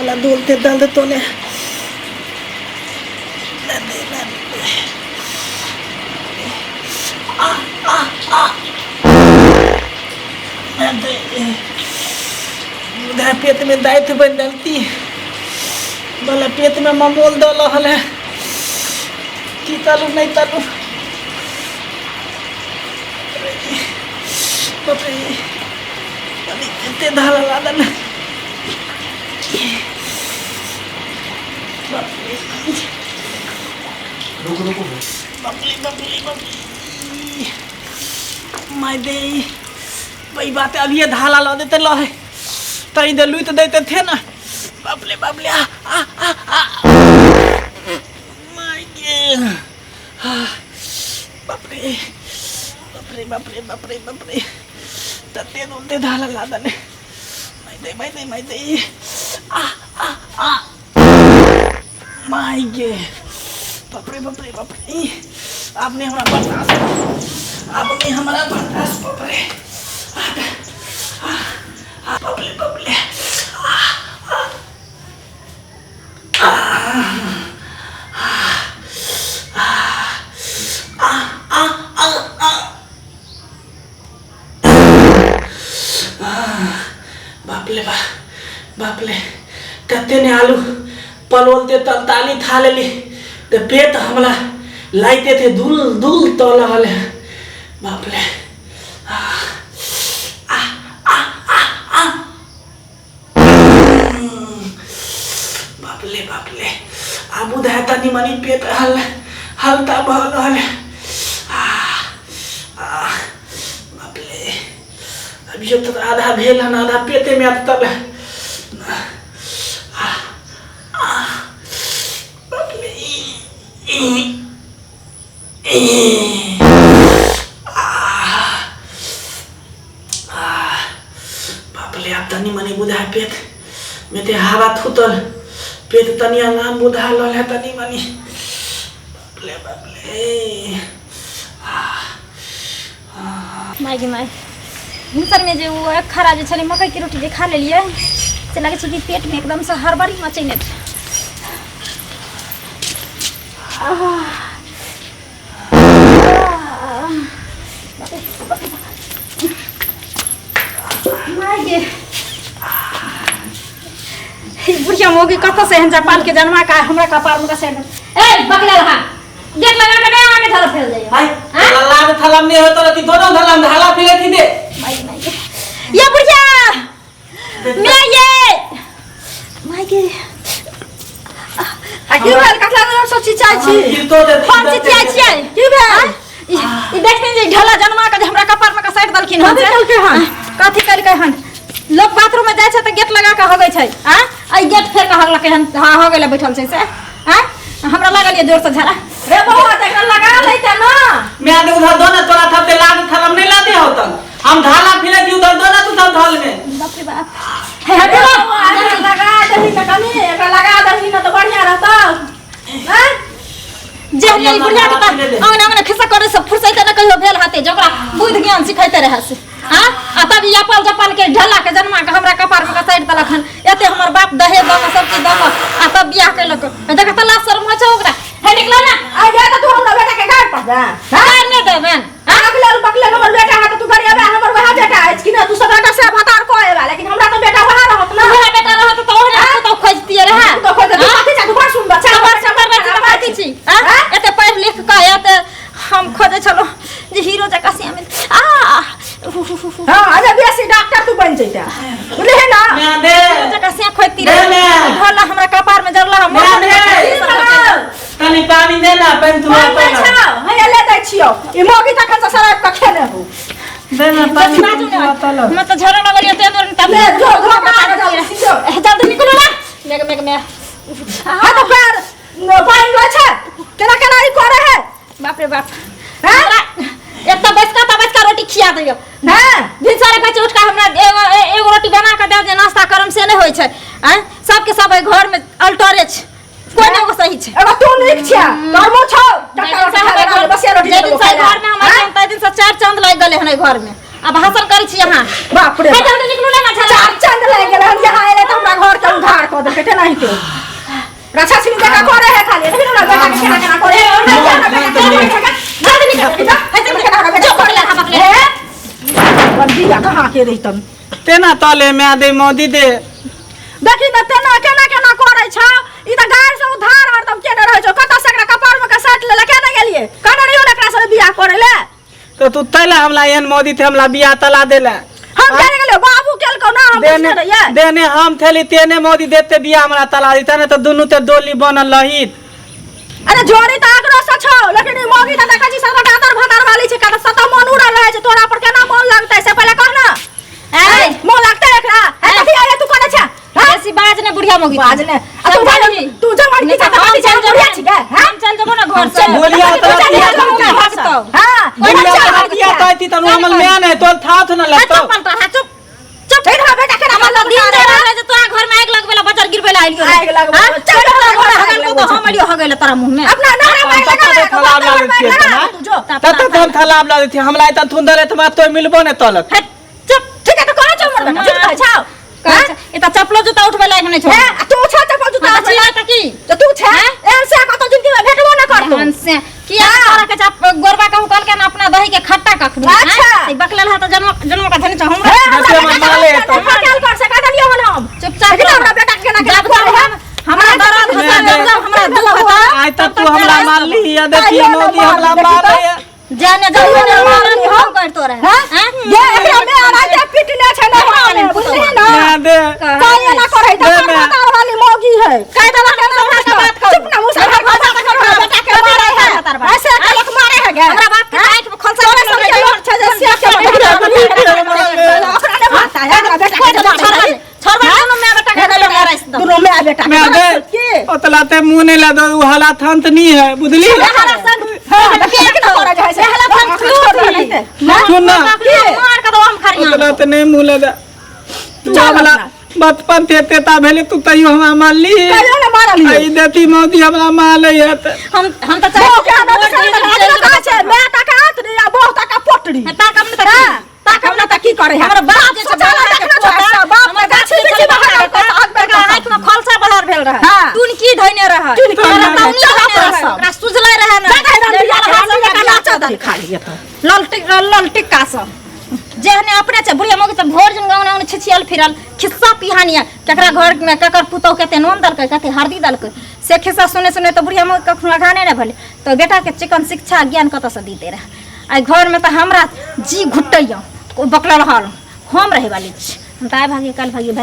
बोला धोलते दल तोले उधर पेट में दाइत बन डलती बोला पेट में ममोल दल हल है की तलू नहीं तलू बाप रे एते धाला लागल बाप रे रुको रुको बाप रे बाप रे बाप रे my दे वही बात है अभी ये धाला ला देते ला है तई दे लुई तो देते थे ना बाप रे बाप रे आ आ आ आ my गे बाप रे बाप रे बाप रे बाप रे बाप रे तते दुलते धाला लादने माय दे माय दे माय दे आ आ आ my गे बाप रे बाप रे बाप रे आपने हमरा बर्दाश्त आपने हमरा बर्दाश्त बाप रे बाप रे बाप रे आ आ आ आ आ आ बापले बा बापले कते ने आलू पलोलते तलताली था लेली तो पेट हमला लाइते थे दुल दुल तल हले बापले आ आ आ आ आ बापले बापले आबू धाय तनी मनी पेट हल हलता भऽ रहल आ आ बापले अभी जब तक आधा भेल हन आधा पेटे में आत तब आ आ बापले ई ई आ बापले आब तनी मनी बुझाय पेट में ते हवा थूतल पेट तनी आराम बुझा लल है तनी मनी बापले बापले माय गे माय भिनसरमे जे ओ एक खरा जे छलै मकइके रोटी जे खा लेलियै से लगै छै कि पेटमे एकदमसँ हड़बड़ी मचेने छै। आह। माय गे ई बुढ़िया मौगी कतऽ से एहन जापान के जन्मा का हमरा कपार में कसे ए बकले रहा गेट लगा के नहीं आगे धर फैल जाइए भाई लल्ला में थलम नहीं होतो रहती दोनों थलम धाला फिरे थी दे माय गे, माय गे। ये बुढ़िया मैं ये माय गे आ की भेल कथला सब सोची चाहै छी गिरतो दे हम चिचियाइ छियै की भेल ई ई देखथिन जे ढेला जन्मा के जे हमरा कपार में कसारि देलखिन हन कथी केलकै हन? कथी केलकै हन लोग बाथरूम में जाइ छै तऽ गेट लगा के हगै छै आ ई गेट फेर के हगलकै हन हँ हगै लए बैठल छै से आ हमरा लागल ये जोर से झड़ा रे बौआ तऽ एकरा लगा लैते ना मैं आदे उधर दो ना तोरा थप ते लाद थलम नहीं लादे होतन हम धाला फिरे थी उधर दो ना तू थप धल में बाप रे बाप हे रे हटो बौआ, एकरा लगा दही तऽ कनी एकरा लगा दही ने तऽ बढ़िया रहतौ हैं जे हम ई बुढ़िया के तऽ अंगना अंगना खिस्सा करे से फुर्सत न कहियो भेल हते जकरा बुद्धि ज्ञान सिखैते रहे से आ आ तब ई अपल जपल के ढला के जन्मा के हमरा कपार में कसारि देलक हन एते हमर बाप दहेज दऽ कऽ सब चीज दऽ कऽ आ तब बियाह केलक देख तऽ लाज शर्म होइ छै ओकरा हे निकल ना आ जा तऽ तू हमरा बेटा के गाड़ पर जा गाड़ नहि देबेन बकले बकले हमर बेटा है तऽ तू गाड़ी आबे हमर वएह बेटा अछि कि ना तू सबटा से भतार कऽ एबा लेकिन हमरा तऽ बेटा वएह रहत ना वएह बेटा रहत तऽ ओहने पुतहु खोजतियै रहए तू तऽ खोज तू कथी चाहू बड़ सुन्दर छै बड़ सुन्दर बड़ सुन्दर बाजै छी आँ? एते पढ़ि लिख कऽ एते हम खोजै छलहुँ जे हीरो जकाँ से मिल आ हु, हु, हु, हु। हां अरे बेसी डॉक्टर तू बन जैता बुझलिही ना मैं दे हीरो जकाँ से खोजती दे रहे ने। ढोला हमरा कपार में जरला हम दे ने। तनी पानी दे ना पेन तू पानि नहि छौ हैया ले दै छियौ ई मौगी तखन से शराब के खेने हो दे ना पानी बाजू ने हम तऽ झरे लगल ये तें दुआरे तब ले, जो, धो के आगे जल्दी जो। जल्दी निकलो ना मेघ मेघ में हाँ तो पैर पानि लै छै केना केना ई करे है बाप रे बाप हैं? हमरा एक तऽ बैसका तऽ बैसका रोटी खिया दैयो हैं भिनसरे कहै छै उठि कऽ हमरा एगो एगो रोटी बना कऽ दए दे नाश्ता करम से नहि होइ छै आँय सबके सब एहि घरमे अल्टरे छै कोइ नहि एगो सही छै एगो तू नीक छिया तोहर मुँह छौ टक्का रोटी खा लेना, बसिया रोटी जाहि दिन देबो से खाय एहि ला। घरमे हमर हैं? ताहि दिन से चारि चाँद लागि गेलै हन एहि घरमे आ भाषण करै छी अहाँ। बाप रे हे जल्दी निकलू ना झला। चार चंद लागि गेल हन, यहाँ एले तऽ हमरा घर के उधार कऽ देलकै। तेनाहिते रक्षा सिंह जकाँ करे है खाली। देखी ना बेटा के केना केना करे है। जल्दी निकल, जल्दी निकल। जो पकड़ले हा पकड़ले। बंदी कहाँ के रहितन? तेना तले मैं दे मोदी दे। देखी न तेना केना केना करै छौ। ई तऽ गाय से उधार हरदम केने रहै छौ। कतऽ से एकरा कपार में के साटि लेले? केने गेलियै? कहने रहियौ ने एकरा से बियाह करै ले। तो तू तैला हमला एहन मोदी थे हमला बियाह तला देला। हम केने गेलियै? बाबू केलकौ ना, हम देने बुझने रहियै। देने हम थेली तेने मोदी देते बियाह हमरा तला देते ने, तो दुनू ते डोली बनल रहित। अरे जोड़ी तऽ आगरो से छौ, लेकिन ई मौगी तऽ देखै छी सबटा दादर भदार वाली छै। कतऽ सतऽ मन उड़ल रहै छै। तोरा पर केना मन लगतै से पहिले कह ना। ए मन लगतै एकरा? ए कथी आया तू करै छै? बेसी बाज ने बुढ़िया मौगी। बाज ने आ तू समझा बाज ली। तू जवान की नहीं छा तो हम कथी छै? चल बुढ़िया जेबो। छिकै? हम चल जेबो ना घर से। बोलिया तोरा चल बियाह जेबो करती। ना घर से। हां। बोलिया तोरा बियाह तैती तनु हमर माय नहीं तोर था न आ लगतो। चुप पलटा हा, चुप चुप। ठीक है बेटा, केना हमर मन तऽ दिन लगता जा रे? रहल है जे तोरा घर में आगि लगबे ला बजर गिरबे ला आइलियो। आगि लगबे ला। चल चल तोरा तोरा घर घर हगल आगि को तो लगबे। हम आइलियो हगैले तोरा मुंह में। अपना नहरा में हम लगा तऽ खराब लागै छियै लगा तना। तू जो। तब तक हम थलाब ला देती हमरा इतना थुंदर है तो तो मिलबो ने तलक। हट चुप। ठीक है, तो कहाँ छौ हमर बेटा? झूठ कहै छौ? कहै छै, ई तऽ चप्पलो जूता उठबै लायक नहि छौ। हे, आ तू छौ चप्पल जूता हँ, तऽ उठबै छियै तऽ की? तऽ तू छै एहन से कतौ जिंदगी में भेटबो न करतौ। एहन से किया तोरा के जब गोरबा कहूँ कहलकै ने अपना दही के खट्टा कखनो। अच्छा। ई बकलेल हा तऽ जन्म जन्म का धनी छौ हमरा। हे, हमरा जैसे बेटा के माले हाथ तो। में फटल कर से कह देलियौ हन हम। चुपचाप देखी ना रह। हमरा बेटा के केना केना जब करे जब है। हमरा दर्द होता मैं जब जब हमरा दुख होता आइ तक तू हमरा मारली या देखी आइयो न मोदी मारली, हमरा देखी मारे तऽ। जाने जाने कहियो ने मारली हम हम। करतो रहे। हैं? हैं? ये एकरा में अराइते पिटने छै ने मारली मारने, बुझली ना? मैं दे। काहे एना करै? दे तऽ मैं। मातार वाली मौगी है। कह देलक हम सम्हार के बात करू। चुप ना, मुँह सम्हार के बात करू। हमरा बेटा के मारे है। ऐसे के लोग मारे है गे। हमरा बाप के आँखि में खोलसा तोरे सब के लोग छै जे से के ओकरा ने मारता है, हमरा बेटा के जे मारे है। छोड़बा दुनू माय बेटा के गले में रासि दो। दुनू माय बेटा के मैं दे। की ओतला ते मुंह नहीं ला दो उ हालात हंत नहीं है बुझली। हरा संग हां, देखी केना करे जाइ छै। पहला फल छोड़ देलकै। सुन ना। मार के दो हम खरियान। ओतला ते नहीं मुंह ला दे तू चल हमरा अपना। बचपन थे तेता भेले तू तैयो हमरा मारली। कहियो ने मारलियै। आई देती मौदी हमरा मारले है त हम तऽ चाहै बहू के छी आदत छै तऽ आदत कहाँ छै? माय टाका आतरी आ बहू टाका पोटरी। ताकब ने तऽ की? ताकब ने तऽ की करे है? हमर बाप जे छै शौचालय बाहर के देखने छौ? पोता, ऐसा बाप हमर के बाप गाछी जे बिरछी छै बाहर बाहर के आग में ओकरा आँखि में खोलसा बाहर भेल रहै। हाँ। टुनकी धइने रहै। टुनकी ओकरा धइने तौनी रहै। धइने रहै। सब। ओकरा सुझलै रहै ने। जा दही राम बिया के, राम बिया के बियाह नाचा कऽ दही देलकै। खाली एतऽ। ललटिक ललटिक्का सब जेहने अपने छै बुढ़िया मौगी तऽ भोर दिन गाँव गाँव छिछियल फिरल खिस्सा पिहानी केकरा घर में केकर पुतोह कते नून देलकै कते हरदी देलकै से खिस्सा सुने सुने तऽ बुढ़िया मौगी कखनो अघाने नहि भेलै तऽ बेटाके चिकन शिक्षा ज्ञान कतऽसँ दिते रहै। आइ घरमे तऽ हमरा जी घुटैया बकलल हल हम रहै वाली छी। हम तऽ आइ भागी काल्हि भागी भागि।